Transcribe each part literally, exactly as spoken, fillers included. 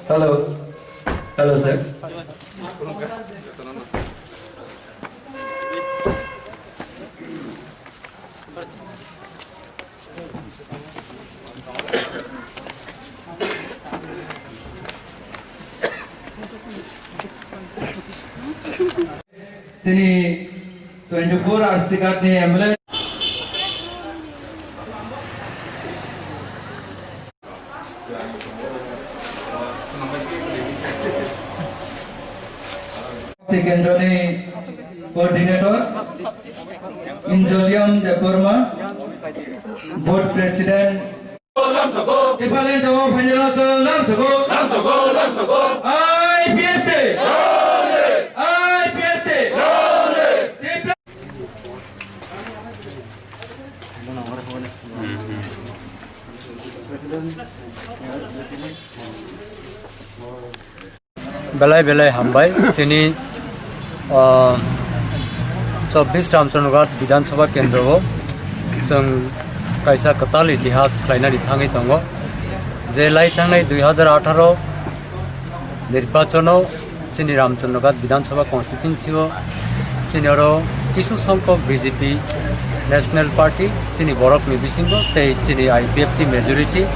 Hello. Hello, sir. Tini twenty-four R C card ni M L A. Kendroni coordinator Injoliam Debbarma, board president. Lamsogo. Ipalen jabo phainjala sal lamsogo. Lamsogo, lamsogo. I P F T. I P F T. Tipra. Belai belai hambai. Tini, ah, chobbish Ramchandraghat Bidhan Sabha Kendro o chwng kaisa kwtal itihas khlainani thangwi tongo, je lai thangnai dui hajar atharo nirbachono chini Ramchandraghat Bidhan Sabha constituency o chini oro kisu songkok B J P National Party chini borokni bisingo tei chini I P F T majority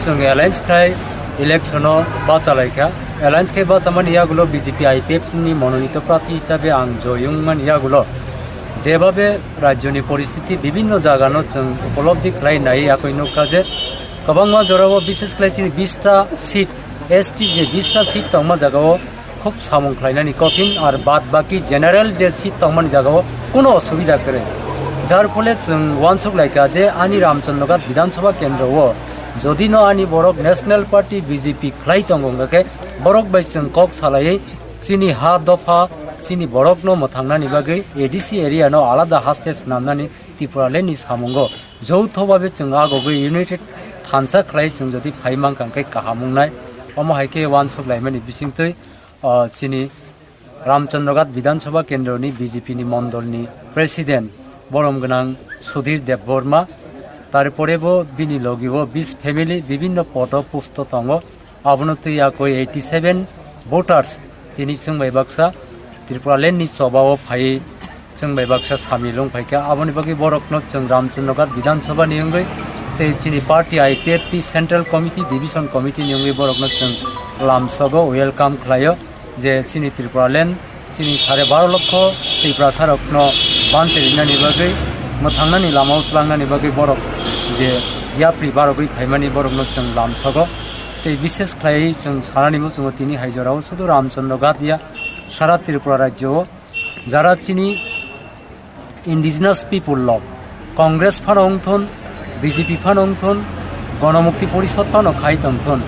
chwng alliance khai election o bachalaikha. Alliance khe bachamani yagulo B J P I P F ni mononito prarthi hisabe ang joyungmani yagulo jebabe rajyoni poristiti bibinno jagano chwng upolobdi khlai nai yakwi nukha je kwbangma jorao bishes khlai chini bista seat, S T je bista seat tongma jagao khub samung khlainani kothin ar bad baki general je seat tongmani jagao kuno osubida kwrwi. Jar phole chwng uansuk laikha je ani Ramchandraghat Bidhan Sabha Kendro o jodi no ani borok National Party B J P khlai tongo wngkha khe borok bai chwng kok salaiwi chini ha dopha chini borokno mwthangnani bagwi A D C area no alada haste swnamnani Tripura land ni samungo joutho babe chwng agogwi united thansa khlai chwng jodi phai mankha khe kaham wngnai. Omo hai khe uansuk laimani bisingtwi, o, chini Ramchandraghat Bidhan Sabha Kendroni B J P ni mondolni president borom gwnang Sudhir Debbarma, tarpore bo bini logi o bis family bibinno poto pusto tongo. Abono twi yakwi eighty seven voters tini chwng bai baksa Tripura land ni choba o phaiwi chwng bai baksa samil wng phaikha. Aboni bagwi borokno chwng Ramchandraghat Bidhan Sabha ni wngwi tei chini party I P F T Central Committee, Division Committee ni wngwi borokno chwng lamsogo, welcome khlaio. Je chini Tripura land, chini sare baro lokho Tiprasa rokno banchi rinani bagwi, mwthangnani lama o tlangnani bagwi borok je yapri barogwi phaimani borokno chwng lamsogo. Tei bishes khlaiwi chwng sanani muchungo tini hai jorao sudu Ramchandraghat ya, sara Tripura rajyo o jara chini Indigenous People Lok, Congress phano wngthun, B J P phano wngthun, Gonomukti Porishod phano khai tongthun,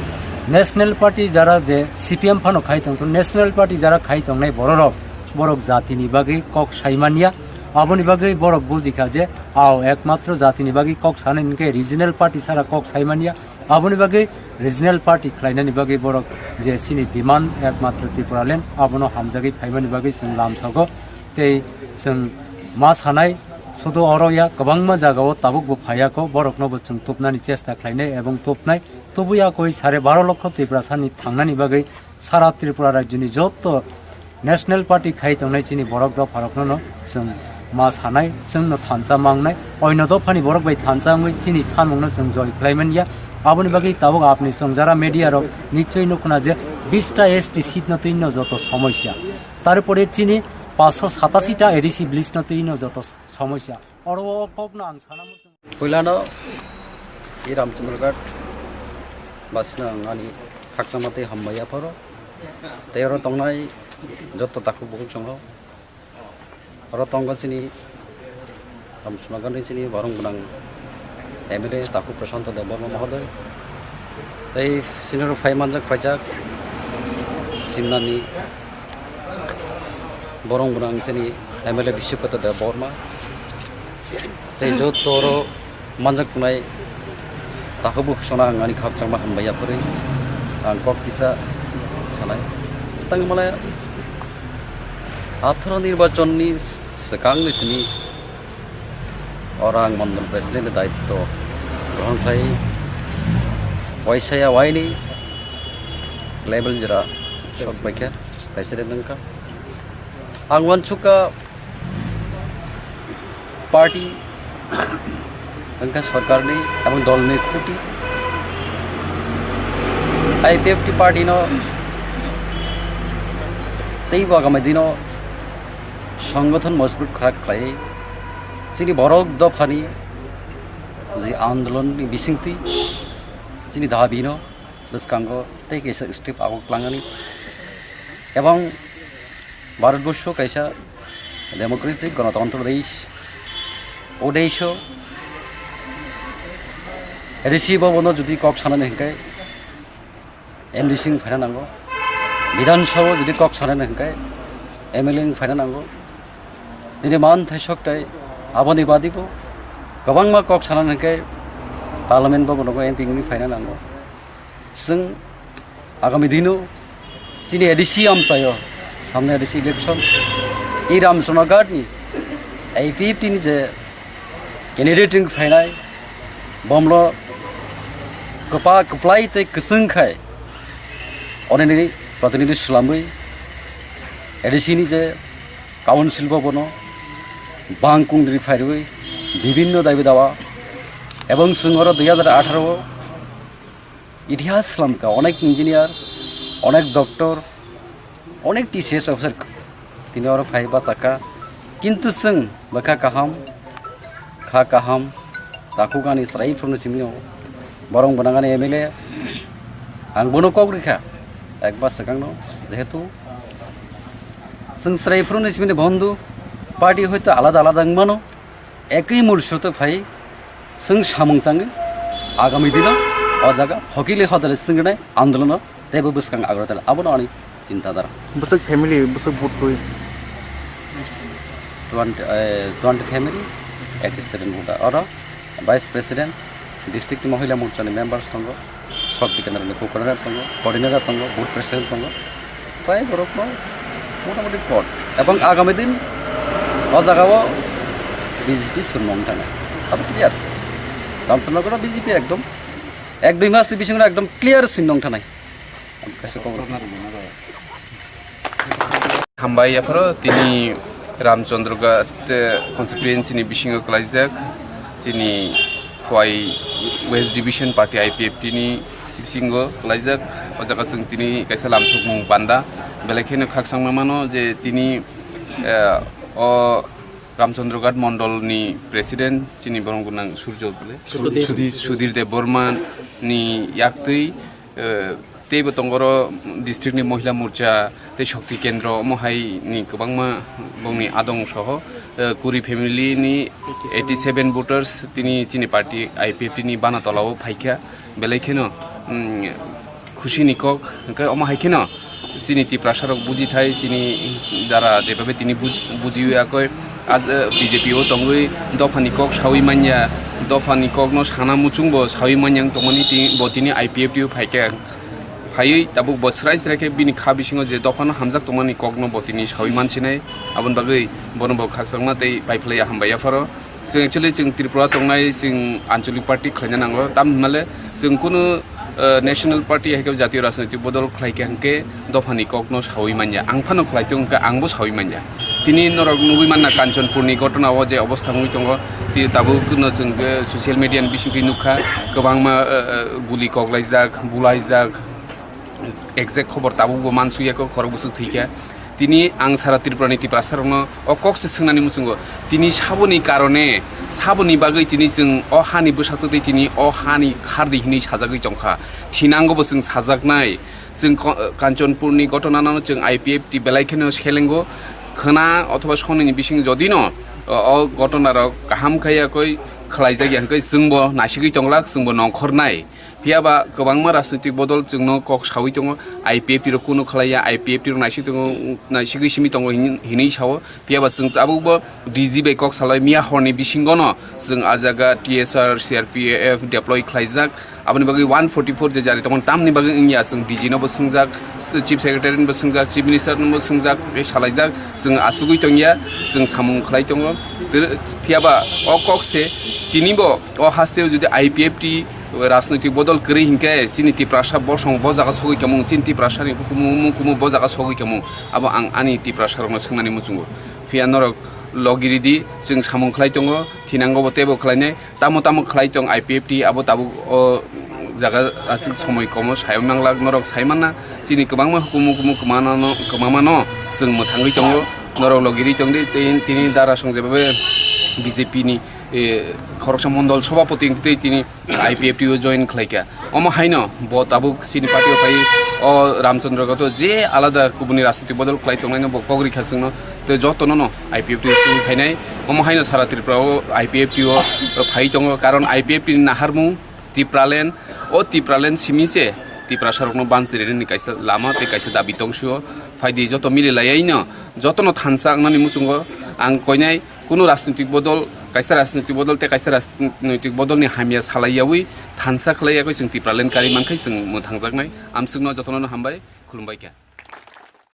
National Party jara je C P M phano khai tongthun, National Party jara khai tongnai bororok, borok jatini bagwi kok saimanya, aboni bagwi borok bujikha je, ao ekmatro jatini bagwi kok sanai hinkhe regional party sara kok saimanya, aboni bagwi regional party khlainani bagwi borok je chini demand ekmatro Tripura land abono hamjagwi phaimani bagwi chwng lamsogo. Tei chwng ma sanai, sudu oro ya, kwbangma jagao tabukbo phaiya kho, boroknobo chwng tubnani chesta khlainai ebong tubnai. Tubui yakwi sare baro lokho Tiprasani thangnani bagwi sara Tripura rajyoni joto National Party khai tongnai chini borok dopharokno no chwng ma sanai, chwngno thansa mangnai. Oino dophani borok bai thansa wngwi chini samungno chwng joi khlai manya. Aboni bagwi tabuk apni chongjara media rok nichoi nukhna je bista S T seat no twino joto somosya. Tarpore chini paanch sho satasi ta A D C village no twino joto somosya. Oro o kokno ang sana muchung. Puilano i Ramchandraghat basino ang ani khakchangma tei hambai yapharo. Tei oro tongnai joto takhuk bukhuk chongo. Oro tongo chini Ramchandraghat ni chini borong gwnang M L A takhuk Prashanto Debbarma mohoday. Tei sini oro phai manjak phaijak Simnani borong gwnang chini M L A Bishwakanta Debbarma. Tei joto oro manjak tongnai takhuk bukhuk chongno ang ani khakchangma hambai yaphari ang kok kisa sanai. Tangmale atharo nirbachon ni swkang ni simi oro ang mondol president ni daityo grohon khlai Waisaya waini level jora sok baikha, president wngkha. Ang wansukha party wngkha sorkarni ebong dolni khuti. I P F T party no teibo agami dino songgothon mojbut khwrak khlaiwi chini borok dophani je andolonni bisingtwi chini dabi no bwskango tei kaisa step ago kwlangani. Ebong Bharatborsho kaisa democratic ganatantro desh, o desho A D C bhabono jodi kok sanani hwnkhe M D C wng phaina nango, Bidhan Sabha jodi kok sanani hwnkhe M L A wng phaina nango. Nini manthai soktai aboni badibo kwbangma kok sanani hwnkhe Parliament bhabono M P wngwi phaina nango. Chwng agami dino chini A D C amchaio, samne A D C election, i Ramchandra Ghat ni I P F T ni je candidate wng phainai, bomlo kwpa kwplai tei kwchwng khai oneni protinidhi swlamwi A D C ni je council bhabono bang kungdri phairwi bibinno dabi dawa, ebong chwng oro dui hajar atharo o itihas slamkha, onek engineer, onek doctor, onek T C S officer tini oro phai bachakha. Kintu chwng bwkha kaham, kha kaham, takhuk ani chwrai phuru simi o borong bwnang ani M L A, ang bono kok rikha ekbar swkangno, jehetu chwng chwrai phuru simi ni bondhu party hoito alada alada wng mano, ekwi mul sroto phai chwng samung tangwi agami dino o jaga hokile hodale chwng rinai andolono teibo bwskang Agartala, abono ani chinta dhara. Bwswk family, bwswk vote rwi? Twenty, eh, twenty family, eighty seven voter. Oro vice president, district mohila morcha ni members tongo, sub kendra ni co-coordinator tongo, coordinator tongo, booth president tongo. Prai borok no motamoti vote. Ebong agami din o jaga o B J P swnmung thangna. Abo clear. Ramchandra Ghat B J P ekdom ek dui mas ni bisingo ekdom clear swnmung thanai. Kaisa khobor. Hambai yapharo tini Ramchandra Ghat, eh, constituency ni bisingo kwlaijak chini Khowai West Division Party I P F T ni bisingo kwlaijak. O jaga chwng tini kaisa lamsokmung panda belai kheno khakchangma mano je tini, eh, o Ramchandra Ghat Mondol ni president chini borong gwnang Surjo bole Sudhir. Sudhir Debbarma ni yaktwi, eh, teibo tongo oro district ni mohila morcha tei shakti kendro omo hai ni kwbangma bongni adong soho, eh, kuri family ni eighty seven voters tini chini party I P F T ni bana tola o phaikha belai kheno, mm, khusi ni kok hwnkhe omo hai kheno chini Tiprasa rok bujithai chini dara jebabe tini buj-, bujiwi akoi. As, eh, B J P o tongwi dophani kok sawi manya, dophani kokno sana muchungbo sawi manya wng tongmani ti-, bo tini I P F T o phaikha. Phaiwi tabuk bo srai srai khe bini kha bisingo je dophano hamjak tongmani kokno bo tini sawi mansinai. Aboni bagwi bono bo khakchangma tei paiphlaiya hambai yapharo. Chwng actually chwng Tripura tongnai chwng anchalik party khlaina nango. Tam hinmale chwng kunu, eh, national party hai khe jatiyo rajnoitik bodol khlai khe hwnkhe dophani kokno sawi manya. Ang phano khlai tongo hwnkhe angbo sawi manya. Tini norok nugwi manna Kanchanpurni ghotona o je obostha wngwi tongo, ti tabukno chwng, eh, social media ni bisingtwi nukha, kwbangma, eh, eh, guli koklaijak, bulaijak, exact khobor tabukbo mansukya kho, khorok bwswk thwikha. Tini ang sara Tripurani Tiprasarokno o kok se swngnani muchungo, tini saboni karone, saboni bagwi tini chwng o hani bwsatwi tini o hani khardi hinwi sajagwi tongkha, thinangobo chwng sajaknai. Chwng ko-, Kanchanpurni ghotona no chwng I P F T belai kheno selengo, khwna othoba sonini bising jodi no o, o ghotona rok kaham khe yakoi khlaijak ya hwnkhe chwngbo naisigwi tonglak, chwngbo nongkhornai. Phiya ba kwbangma rajnoitik bodol chwngno kok sawi tongo. I P F T rok kunu khlaiya, I P F T rok naisik tongo, naisigwi simi tongo hin-, hinwi sao. Phiya ba chwng tabukbo D G bai kok salai miya horni bisingono chwng a jaga T S R, C R P F deploy khlaijak. Aboni bagwi one forty-four je jari tongmani tamni bagwi wngya, chwng D G no bo swngjak, Chief Secretary no bo swngjak, Chief Minister no bo swngjak, tei salaijak. Chwng asugwi tongya, chwng samung khlai tongo. Phiya ba o kok se tini bo o haste o jodi I P F T rajnoitik bodol kwrwi hinkhe chini Tiprasa bosong bo jaga sogwi tongmung, chini Tiprasa ni hukumu mukumu bo jaga sogwi tongmung. Abo ang ani Tiprasa rokno swngnani muchungo. Phiya norok logi ridi, chwng samung khlai tongo, thinango bo teibo khlainai. Tamo tamo khlai tong I P F T abo tabuk o jaga aswk somoi komo sai manglak norok sai manna. Chini kwbangma hukumu hukumu kwmano, kwmamano chwng mwthangwi tongo. Norok logirwi tongdi tei tini dara song jebabe B J P ni, eh, khoroksa mondol sobhapati tei tini I P F T o join khlaikha. Omo haino bo tabuk chini party o phai o Ramchandra Ghato je alada kubuni rajniti bodol khlai tongnaino bo kok rikha chwngno. Tei jotono no I P F T o twi phainai. Omo haino sara Tripura o I P F T o phai tongo, karon I P F T ni naharmung Tipraland, o Tipraland simi se Tiprasa rokno banchirini kaisa lama tei kaisa dabi tongsio. Phaidi joto mili laiyaino jotono thansa wngnani muchungo ang koinai kunu rajnitik bodol, kaisa rajnitik bodol tei kaisa rajnitik bodolni hamya salaiyawi thansa khlaiyakhoi chwng Tipraland kari mankhai chwng mwthangjaknai. Amswkno jotono no hambai, khulumbai kha.